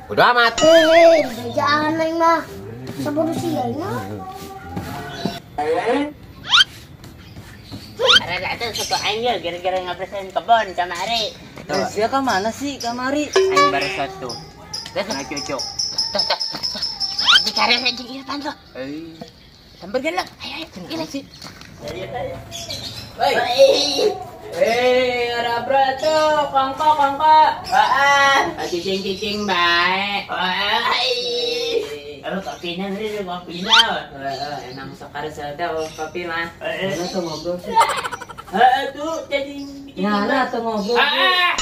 Bodo amat. Jangan aing mah. Sabodo sia nya. Ada tuh suka aing ye gara-gara ngapresain kebon kamari. Sia ka mana sih kamari? Aing baru satu. Nah cucuk. Tuh tuh. Di karir jeung Irfan tuh. Eh. Samperkeun lah. Ayo ayo. Gila sih. Hei. Eh, ada brato, kangka kangka. Heeh. Cicing-cicing bae. Heeh. Aduh, kopinya beri kopinya. Heeh, emang sok harus ada kopi mah. Mana tuh ngobrol sih? Heeh tuh jadi nyana tuh ngobrol. Heeh.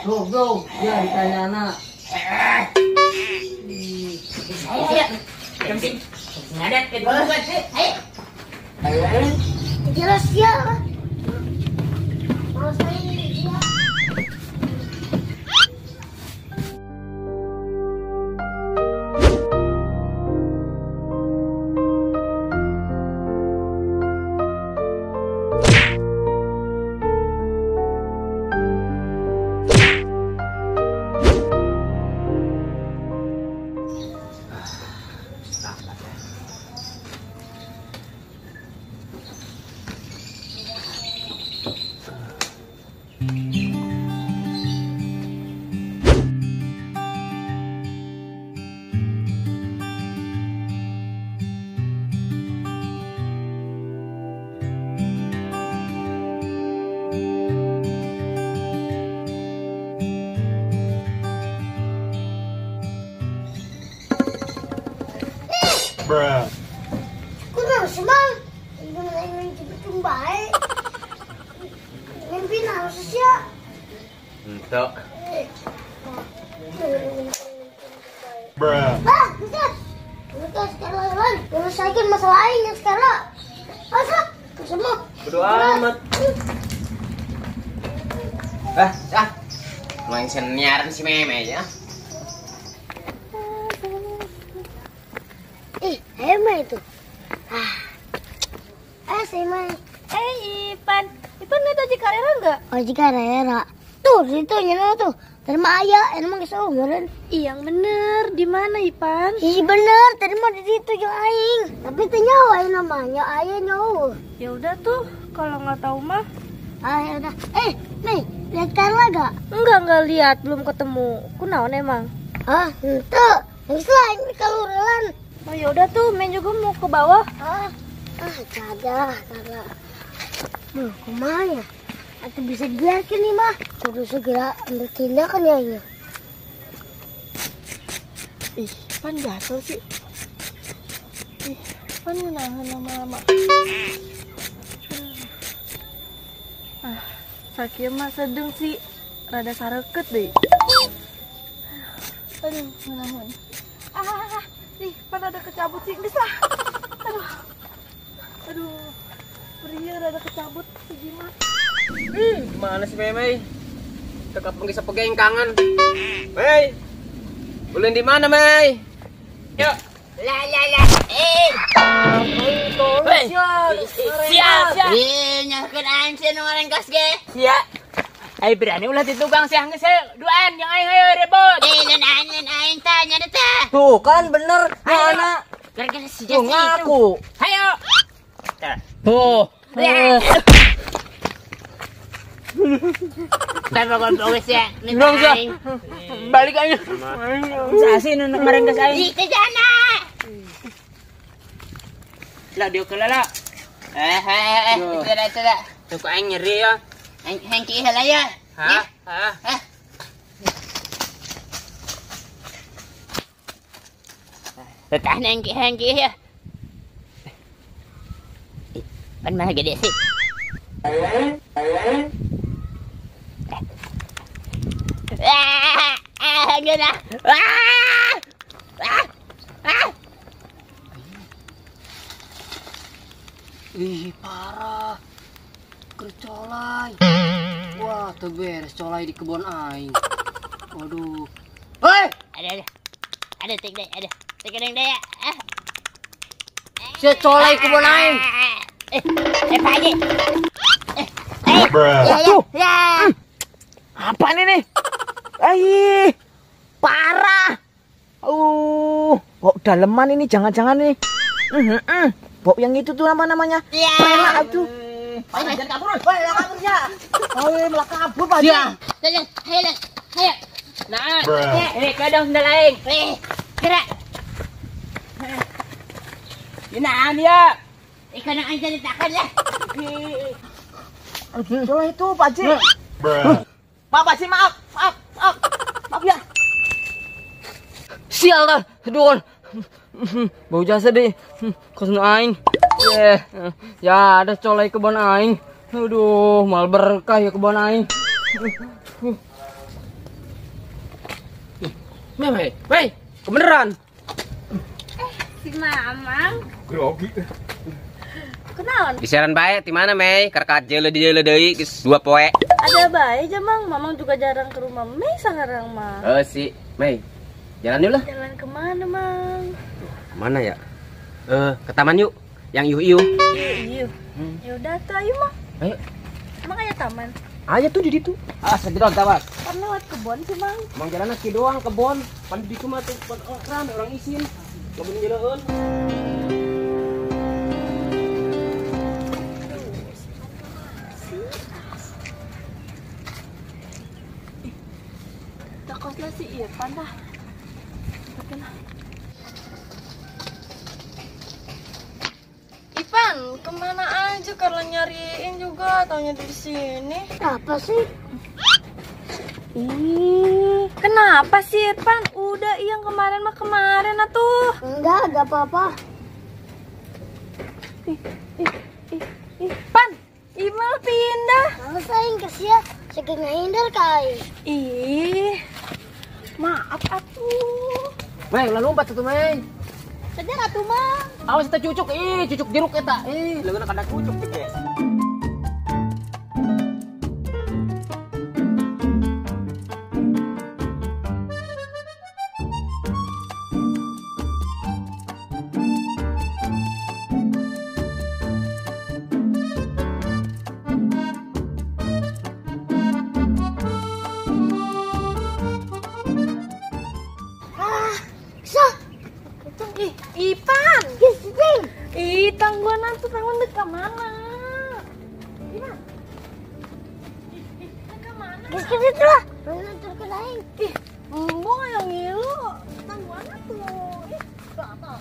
Goblok, ya ditanya anak. Ayo, ayo. Ngadat ke dulu kan. Ayo. Jelas ya. Terus saya. Bruh. Kunaon sih mang? Gimana yang cepet bae? Mimpi naon sih sia? Entok. Bruh. Ah, bisa. Kita sekarang lawan. Selesaikan masalah aing yang sekarang. Masa? Semua. Bodo amat. Ah, ah. Main seniaran si Meme ya. Ih, emang itu. Ah, si Mai. Ipan. Ipan lihat Oji Karera enggak? Oji Karera. Tuh, situ nyana tuh. Tadi mah aya, emang geus eueuh. Ih, yang bener. Di mana Ipan? Ih, bener. Tadi mah di situ jeung aing. Tapi teu nyaho aing namanya, aya nyaho. Ya udah tuh, kalau nggak tahu mah. Ah, ya udah. Mei, lihat Carla gak? Enggak lihat, belum ketemu. Kunaon emang? Ah, henteu. Geus lah aing kalurelan. Oh ya udah tuh, main juga mau ke bawah. Jaga, Carla. Duh, kumaha ya? Atau bisa dibiarkan nih mah. Kudu segera ambil tindakan ya ini. Ih, pan gatel sih. Ih, pan ngenahan lama-lama. Ah, sakit mah sedeng sih. Rada sareket deh. Aduh, ngenahan. Ih, pan ada kecabut sih, geus lah. Aduh. Aduh. Pria rada kecabut sih gimana? Mana si Mei? Tekap penggisap pegengkangan. Mei. Ulin di mana, Mei? Yuk. La la la. Siap, siap. Nyahkeun aing sieun nu ngarengkas ge. Sia. Ai berani ulah di tukang siang geus duaan yang aing ayo rebut. Lain aing tanya teh. Tuh kan bener, anak. Gara-gara si Jesse ngaku. Hayo. Tuh. Tanpa ya. Balik aja. Sasin nu ngarengkas aing. Ih, kejana. Lah dia kelala. Tidak. Tuh aing nyeri ya. Aing ki heula ya. Hah? Hah? Tetah nang ki ya. Pan mah gede sih. Gede. Ih, parah. Kercolai. Wah, teu beres colai di kebon aing. Waduh. Hei! Ada. Ada tik deh, ada. Tik deh ya. Sia colai kebon aing. Pak Haji. Tuh. Apaan ini? Ih, parah. daleman ini jangan-jangan nih. Bau yang itu tuh apa namanya? Prela itu. Pak jangan kabur. Woi, kabur ya. Oh, malah kabur Pak. Ya. Ayo, ayo. Nah, kadang sendal aing. Gerak. Ini ya. Ikan aing ceritakan lah. Aduh, itu Pak Haji. Pak Haji maaf, maaf, maaf. Maaf ya. Sial dah, aduh. Bau jasa deh. Kosan aing. Ya ada colai kebon aing. Aduh, mal berkah ya kebon aing. Mei, mei, kebeneran. Si Mamang. Grogi. Kenalan. Disiaran bae di mana, Mei? Karkat jeule jeule deui geus 2 poe. Ada bae aja, Mang. Mamang juga jarang ke rumah Mei sekarang, Mang. Oh, si Mei. Jalan yuk lah. Jalan kemana, Mang? Kemana ya? Ke taman yuk. Yang iu-iu. Iu-iu. Ya udah tuh, ayo, Mang. Ayo. Emang ada taman? Ayo tuh di situ. Ah, segera tawas. Kan lewat kebon sih, Mang. Mang jalan ki doang kebon. Pan di situ mah tuh rame orang isin. Kebun jeleun. Takutnya si Irfan dah. Ipan, kemana aja kalau nyariin juga, taunya di sini. Apa sih? Ih, kenapa sih Irfan? Udah yang kemarin mah kemarin atuh. Enggak apa-apa. Ih, Pan, Imal pindah. Males aing kasih ya, segeng ngahindar kai. Ih, maaf atuh. Mei, ulah lompat atuh, Mei. Kejar atuh, Mang. Awas eta cucuk, ih, cucuk jeruk eta. Ih, leungeunna kada cucuk teh. Ipan, ih tangguhan tuh tangguhan ke mana? Ipan, ke mana? Geus ke situ lah, nonton ke lain. Ih, embung yang ngilu, tangguhan tuh. Ih, apa?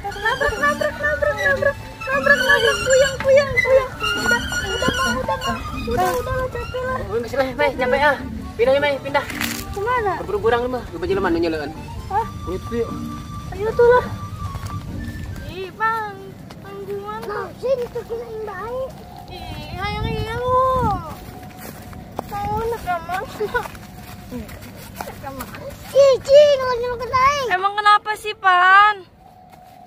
Nabrak, nabrak, nabrak, nabrak, nabrak, nabrak, puyeng, puyeng, puyeng. Udah, udah, Mang, udah, Mang, udah lah, capek lah. Udah, Mei, capek ah. Pindah ya, Mei, pindah. Kemana? Keburu-burang mah, lupa jelema nu nyeleuan. Hah? Itu yuk. Ayo tuh lah. Ih, Bang, tanggungan. Nah, sini tuh kena aing bae. Ih, hayang ieu. Tanggungan ka mana? Ka mana? Ih, cing, nyeleuan ke aing. Emang kenapa sih, Pan?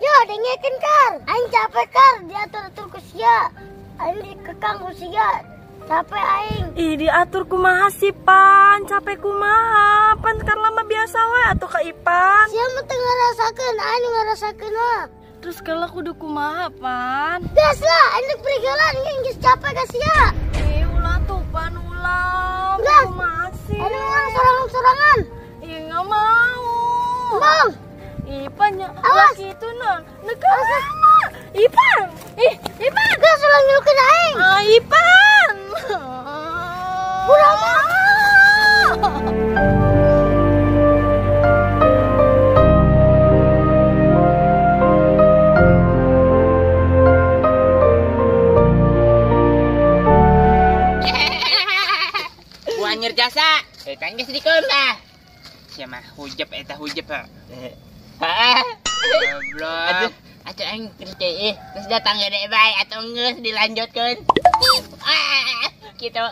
Yo, dengekeun kar. Aing capek kar, diatur-atur ku sia. Aing dikekang ku sia. Capek aing. Ih, diatur kumaha sih, Pan? Capek kumaha? Pan kan lama biasa we atuh ka Ipan. Sia mah teu ngarasakeun, aing ngarasakeun mah. Terus kalau kudu kumaha, Pan? Geus lah, aing rek perigelan geus capek ka sia. Ih, ulah tuh, Pan, ulah. Geus. Kumaha sih? Aing urang sorangan-sorangan. Ih, enggak mau. Bang. Ipan ya. Awas. Gitu non. Negara. Ipan. Ih, Ipan. Geus ulah ngilukeun aing. Ah, Ipan. Burama. Buanyer jasa, eta geus dikumbah. Sia mah hujep eta hujep. Heeh. Goblok. Atuh aing kerja terus datang gede bae atau geus dilanjutkeun. Gitu.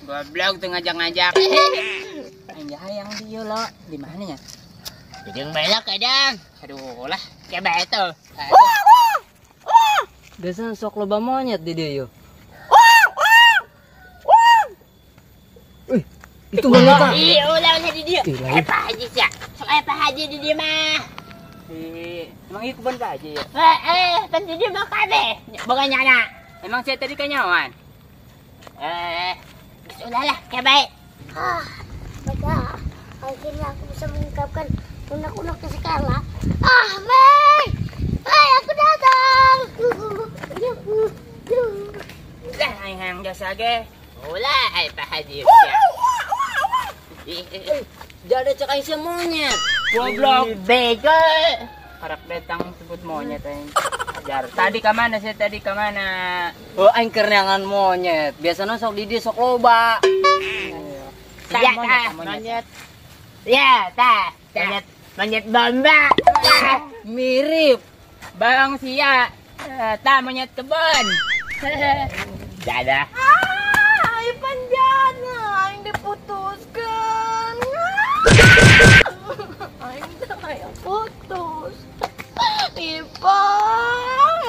Goblok teu ngajak-ngajak. Aing hayang dieu lo. Di mana nya? Jeung belok kadang. Aduh lah, ke bae tuh. Biasanya sok loba monyet di dieu. Wih, itu monyet. Ih, ulah di dieu. Pak Haji sia. Sok aya Pak Haji di dieu mah. Ih, emang ieu kebon Pak Haji ya? Pan di dieu mah kabeh. Boga nyana. Emang saya tadi kanyawan? Geus ulah lah, ke bae. Ah, beda. Akhirnya aku bisa mengungkapkan unek-unek ke Sekala. Ah, Mei! Hai, aku datang. Lah, aing hayang jasa ge. Ulah, ai Pak Haji. Jadi cek aing sia monyet. Goblok. Bego. Karak datang sebut monyet aing. Ajar. Tadi ka mana sih? Tadi ka mana? Oh, aing keur neangan monyet. Biasana sok di dieu sok loba. Ya, monyet. Ya, tah. Monyet, monyet bomba. Mirip. Bang sia. Tah monyet kebon. Dadah. Ah, ayo panjana, aing diputuskan. Aing teh hayang putus. Ipang.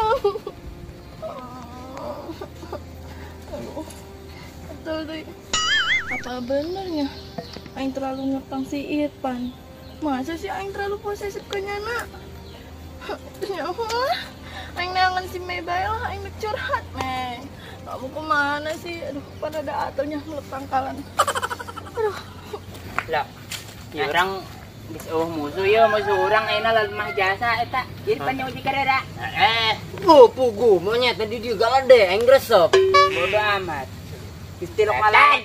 Aduh. Betul deh. Apa benernya? Aing terlalu ngutang si Irfan. Masa sih aing terlalu posesif ke nyana? Aing nangan si Mei bae lah, aing curhat, Mei. Kamu kemana sih? Aduh, pada ada atunya meluk pangkalan. Aduh. Lah, ieu urang geus eueuh musuh ieu, musuh urang ayeuna lemah jasa eta. Irfan yang uji karera. Heeh. Oh, pugu monyet tadi dia galade aing resep. Bodoh amat. Geus tilok ngalawan.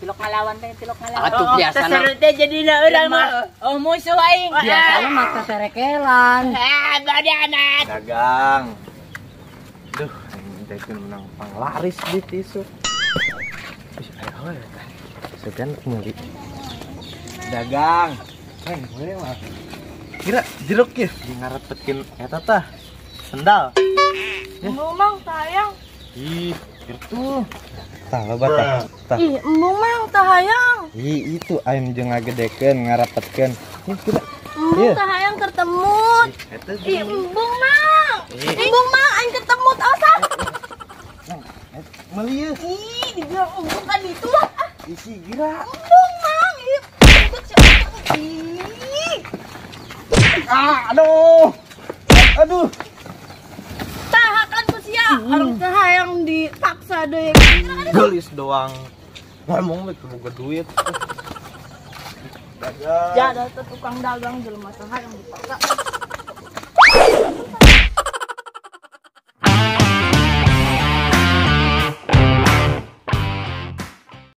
Tilok ngalawan teh, tilok ngalawan. Atuh biasana. Terserut teh jadina urang mah. Oh, musuh aing. Biasana mah teterekelan. Ah, bodoh amat. Dagang. Duh, aing menang panglaris di tisu. Ih, ayo teh. Segan meuli. Dagang. Meuli mah. Kira jeruk ya di ngarepetkeun eta tah. Sendal. Embung mang tayang. Ih, itu. Tah loba tah. Tah. Ih, embung mang tahayang. Ih, itu aing jeung ngagedekeun ngarepetkeun. Ih, kira. Embung tahayang kertemut. Ih, embung mang. Embung mang aing kertemut osah. Meuli ye. Ih, dibilang embung kan itu lah. Isi gira. Embung mang. Ih, ih. Ah, aduh. Aduh. Tahakan ku sia, orang tahayang dipaksa deui. Gelis doang. Ngomong we boga duit. Dagang. Ya, ada tukang dagang jelema tahayang dipaksa.